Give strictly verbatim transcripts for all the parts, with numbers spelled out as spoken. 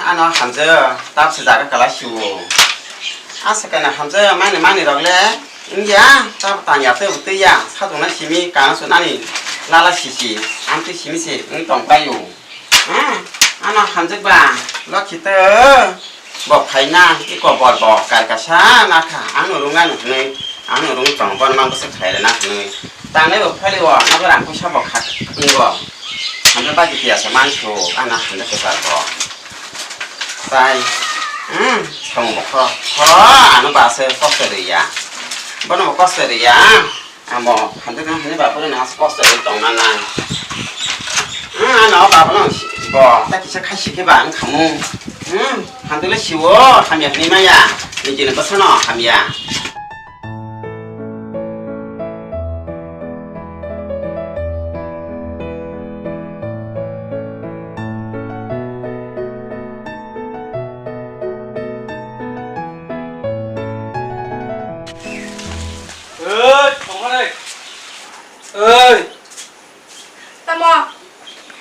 Ano hamjwk, tabse jaga kala siwo. Asa kana hamjwk mani mani rok le wngya, tab tangya tei bo twiya, sadungna simi kana sunani lala sisi, amtwi simi se wng tong paio. Hmm, ano hamjwk ba, lokhi to, bo phaina, iko bol bo, kar kasa nakha, ang no rung ano hwnwi, ang no rung tong, bono mang bwswk khlai rwna hwnwi. Tangnai bo phali o, nogo rang puisa bo kha, wng bo. Hamjwk ba giti asa mansu, ano hamjwk kwchar bo. Tai, hmm, samung bo kho, kho, ano ba se kosto rwya. Bono bo kosto rwya. Amo, hamjwk nang hwnwi ba phuru nang kosto rwi tongna nang. Hmm, ano ba phuru bo, ta kisa khai sikhe ba ang khamu. Hmm, hamjwk le siwo, hamya hwnwi maya. Nijini bwsano hamya. Oi, tongmani. Oi. Tamo,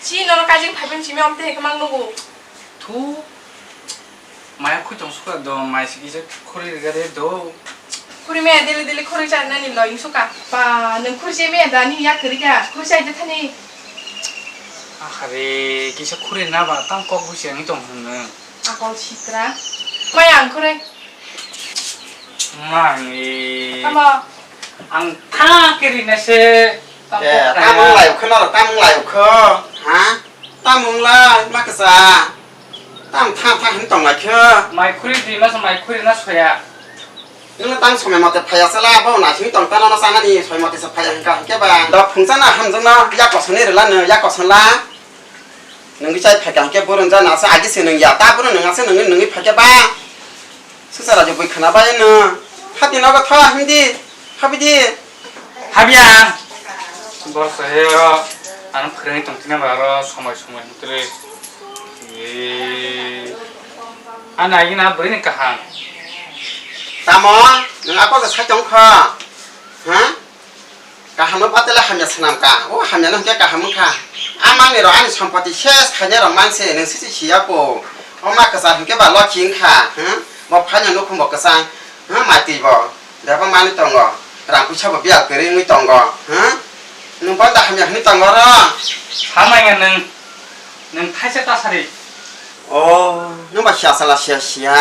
chi nono kajing phaiphim simi omte hekhe mang nugo. Thu. Maya khoi tong sukha do, mai sigi se khori riga de do. Khori me dili dili khori cha nani loi sukha. Ba, nung khori se me da ni yak riga, khori cha ide thani. Ahare, kisa khori na ba, tang kok busi ani tong hunu. Akol sitra. Maya ang khori. Mani. Tamo. Ang tha kiri na se. Tamo. Eh, tamung lai ukho, noro tamung lai ukho. Ha? Tamung lai, ma kasa. Tam tha tha hin tong lai kho. Mai khuri di mas mai khuri na soya. Nung tang somai mate phaya sala, bo na sing tong tano na sana ni, somai mate sa phaya hingka hingke ba. Da phungsa na hamjung na, ya kosoni rela no, ya koson la. Nungwi chai phaikha hwnkhe burung jana asa agi se nung ya, ta burung nung asa nungwi nungwi phaikha ba. Swngchar rajo bui khwna bai no. Hati nogo tho hindi. Habidi. Habya. Bor sahe ro. Ano phwrwngwi tongthina ba ro somoi somoi hwntwrwi. Ee. Ana agi na bwrwi ni kaham. Tamo, nung ako ke sai tong kho. Ha? Kaham no batele hamya swnam ka. O hamya no hwnkhe kaham wngkha. A manwi rok ani sompoti ses khainai rok manse nwng sisi siya po. O ma kwchar hwnkhe ba lokhi wngkha. Hm? Bo phaino nukhung bo kwchang. Hm? Matwi bo. Bebak manwi tongo. Rang puisa bo biyal kwrwi wngwi tongo. Hm? Nwng bo da hamya hwnwi tongo ro. Samanya nwng. Nwng thaisa ta sari. O, nwng ba siya sala siya siya.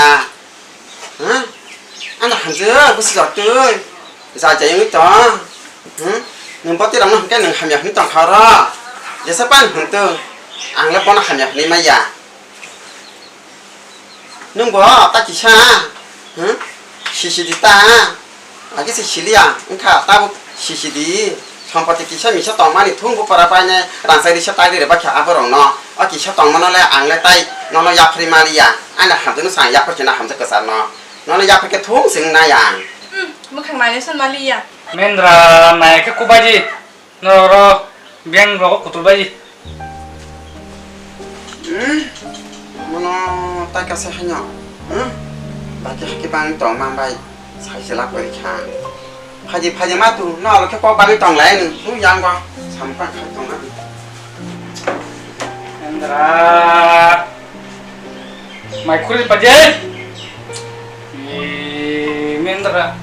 Huh? Ano hamjwk bwswk jotoi. Jai jai wngwi tong. Huh? Nwng bwtwi rokno hwnkhe nwng hamya hwnwi tongkha oro. Jesa pan hwntwng. Ang le bono hamya hwnwi maya. Nwng bo ta kisa. Huh? Sisi di ta. Agi se siliya, wngkha tabuk sisi di. Sompoti kisa misa tongmani thung bupara painai rangchak risa tagri rwbakha aborokno. O kisa tongmano le ang le tai nono yapharwi maliya. Ani hamjakno sa ang yaphar khe na hamjak kwcharno. Nono yaphar khe thung se wng nai ang. Hmm, mwkhang nainai san maliya. Mendra nai khe kubaidi. Norok beng rogo kutul bai. Hmm? Mono tai kasa haino. Hmm? Baki hake bang tong mang bai. Sai se lak bai kha. Phaji phaji ma tu no alo khe kok bang tong lai nung. Tu yang ba. Sam pang khai tong na. Indra. Mai khuri paje. Ee, Mendra.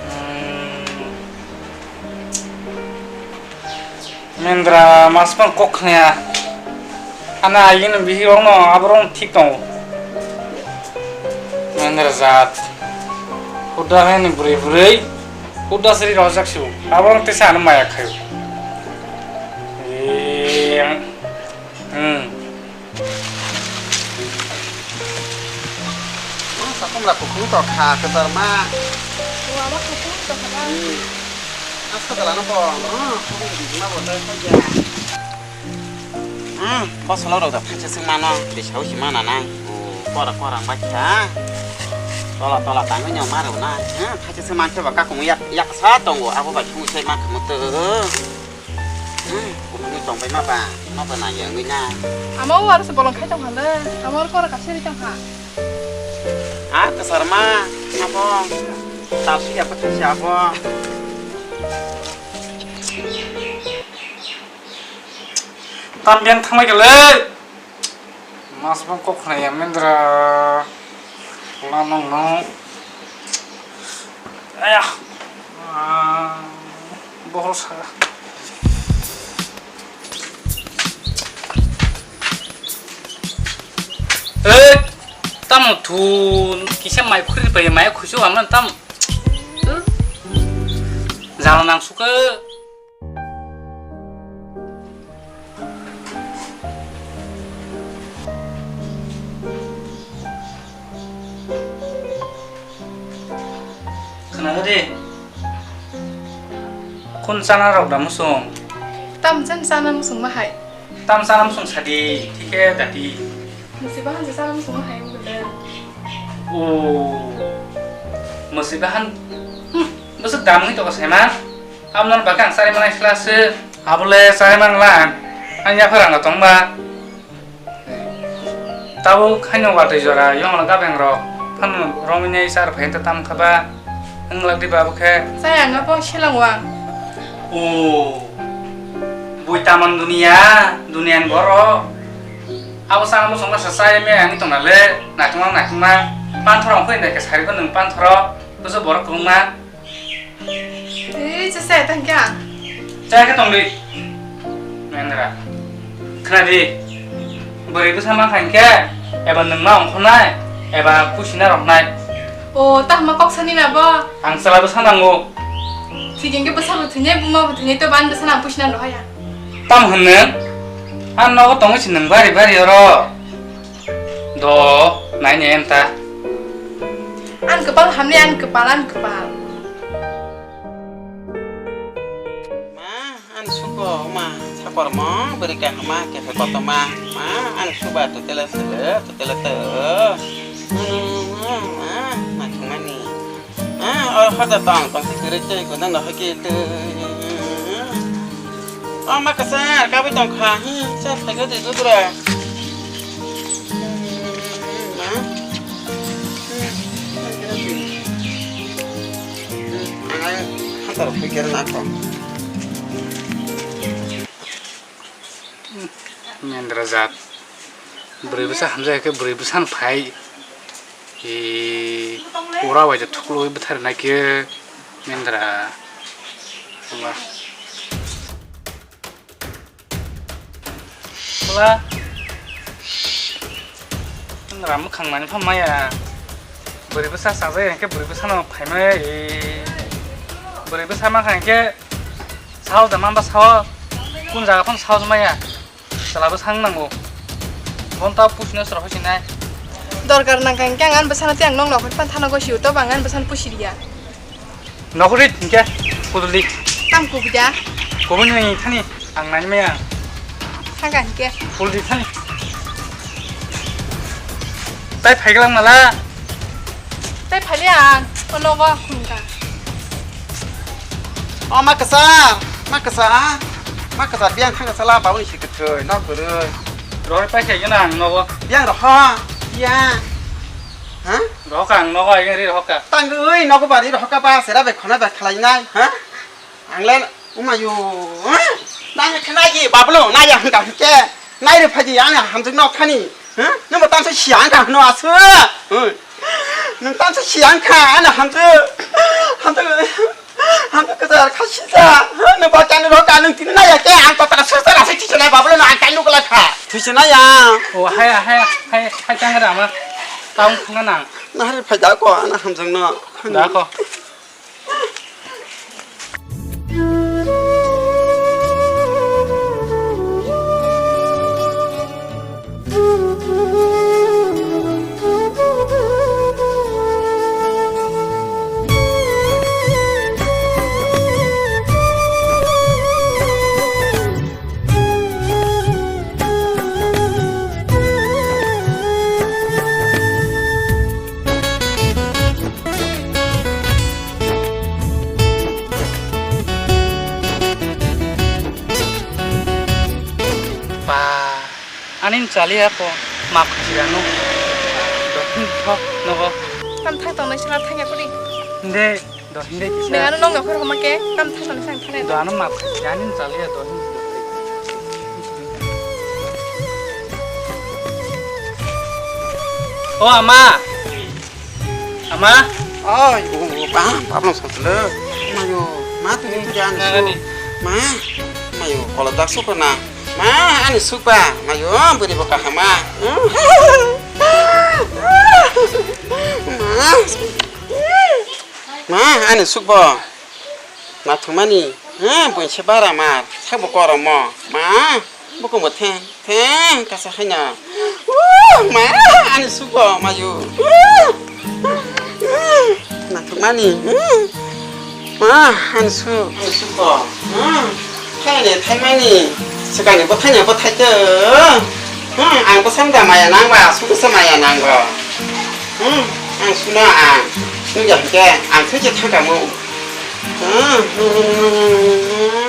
Hmm. Mendra, mas pang kok khna. Ana ayin bihi rokno aborok thik tongo. Mendra jat. Huda hai ni bwrwi bwrwi. Huda sri rojak su. Aborok tesa ano maya khayo. Ee, hmm. Masa kumla kukhung tokha kwchar ma. Wa ma kukhung tokha ba. Hmm. As kwchar ano bo. Hmm, kukhung di ma bo dai khaja. Hmm, bosolo rok da phacha sing mano, di sau si mana nai. O, kora kora ba kha. Tola tola tangwi nyang ma rw nai. Hmm, phacha sing man khe ba kakung yak yak sa tongo, abo ba khung sai ma khamu to. Hmm, kuphungni tongpai ma ba, ma ba nang yang wina. Ama o aro se bolong khai tong hale, ama aro kora kaisa ri tong ha. Ah, kasar ma, abo. Tapi apa kasih abo? Tam biang thanglai kele. Mas bang kok khna ya mendra. Pula nong no. Aya. Ah, bohol sa. Eh, tamo thun kisa mai khuri pai mai khusu amran tam. Jala nang suka. Khna di. Kun chana rok da musung. Tam chen chana musung ma hai. Tam chana musung sadi, thike dati. Musiba hanse chana musung ma hai ungkha de. O. Musiba han. Hmm. Musuk damung to sai ma. Amnon bakang sari manai sila se. Abole sari mangla. Anya phara no tongba. Tabuk haino watwi jora yongla gabeng rok phano romwi nei char phai ta tam khaba. Wng lak di babu khe. Chaya nga bo selang wang. O. Bui tamang dunia, dunian borok. Abo sana bo songla sa chai me ang tongna le naithokma naithokma. Panthoro phai nai khe sari ko nung panthoro. Boso borok kwbangma. Ei, chese, tang kya? Chaya khe tong di. Mendra. Khna di. Bwrwi bwsa ma khain khe, eba nwng ma ongkhornai, eba pusina roknai. O, tah ma kok sani na bo? Ang chwla bwsa nango. Thik hwnkhe bwsa bo thwinai, buma bo thwinai, to ban bwsa nang pusina rohaya. Tam hwnno? Ang nogo tongwi se nwng bari bari oro. Do, naini enta. An kwpal hamni, an kwpal, an kwpal. Ma, an suko, ma, sakormo, bwrwi kahama, kephe kotorma. Ma, an suba tutela sele, tutela to. Ma, ma, ma, ma, thumani. Ah, oh, hada tang, tang si kiri tei ko nang hai ke tei. Oh, ma kasa, kabi tong kha, hi, sa phai ga de dudra. Ma. Ang hada ro phai kiri na ko. Mendra jat. Bwrwi bwsa hamjak khe bwrwi bwsano phai. E, pura bai thuklo bwthar nai khe mendra. Wah. Wah. Mendra mwkhang mani pha maya. Bwrwi bwsa sajak khe bwrwi bwsano phai maya. E, bwrwi bwsa ma kha khe sao da mamba sao. Kun jaga phano sao maya. Chwla bwsa wng nango. Bon ta pusino soro hoisinai. Dorkar nang kha hwnkhe ang ani bwsano tei ang nokno hoi phan thana gosio, tobo ang ani bwsano pusi riya. Nokori hwnkhe kuduli. Tam kubui da? Kubui ni thani ang nai maya. Thangkha hwnkhe. Kuduli thani. Tai phaiglak mala. Tai phali ang, o nogo hwnkha. O ma kasa, ma kasa, ma kasa, biyang thang kasa la, bauni sikit thoi, nok kwrwi. Rohor pai khe gana ang nogo. Biyang roho, biyang. Ha? Rohor ka ang nogo, ayang ri rohor ka. Tang ui, nogo bari rohor ka ba, sera be khona ba khlai nai, ha? Ang le, umayo, ha? Nang khnai ji, bablo, nai ya hwnkha hwnkhe. Nai re phaji, ani hamjwk nok thani. Huh? Nungbo tamsa siya wngkha hwno aswk. Huh? Nung tamsa siya wngkha, ani hamjwk. Hamjwk, hamjwk kwchar kha sija. Huh? Nung bo chani rok ka nung tini naya khe ang kotara sasa rasa chichonai bablo no ang kaino kala kha. Thuichonai ya. O haya, haya, haya, haya changra ma. Taung khna nang. Nahari phai da ko, ani hamjwk no. Da ko. Ba, ani chaliya ko map khirano. Dokhun tho nogo. Tam thang tong nai sala thang ya kuri. De. Dohin de kisa. Neng ano nong nokhor homa ke, tam thang tong sang thang. Do ano map, jani chale ya dohin. O ama. Ama. Oi, o, o, ba, ba, no, sa, le. Mayo, ma, tu, tu, tu, ani, su. Nani? Ma, mayo, kola dak su ko na. Ma, ani su ba, mayo, buri bo kahama. Ma, ma, ani su bo. Ma thumani, ha, buin se bara ma, sabo koromo. Ma, buko mo theng, theng, kasa haina. Uh, ma, ani suko, mayu. Uh, uh, ma thumani, uh, ma, ani su, ani suko. Uh, thaini, thaimani, sekani bo thaini bo thaito. Uh, ang bo samda maya nangba, suko se maya nangba. Hmm, ang suna ang. Nung ya hingke, ang thwi je thangkamo. Hmm, hmm, hmm, hmm, hmm.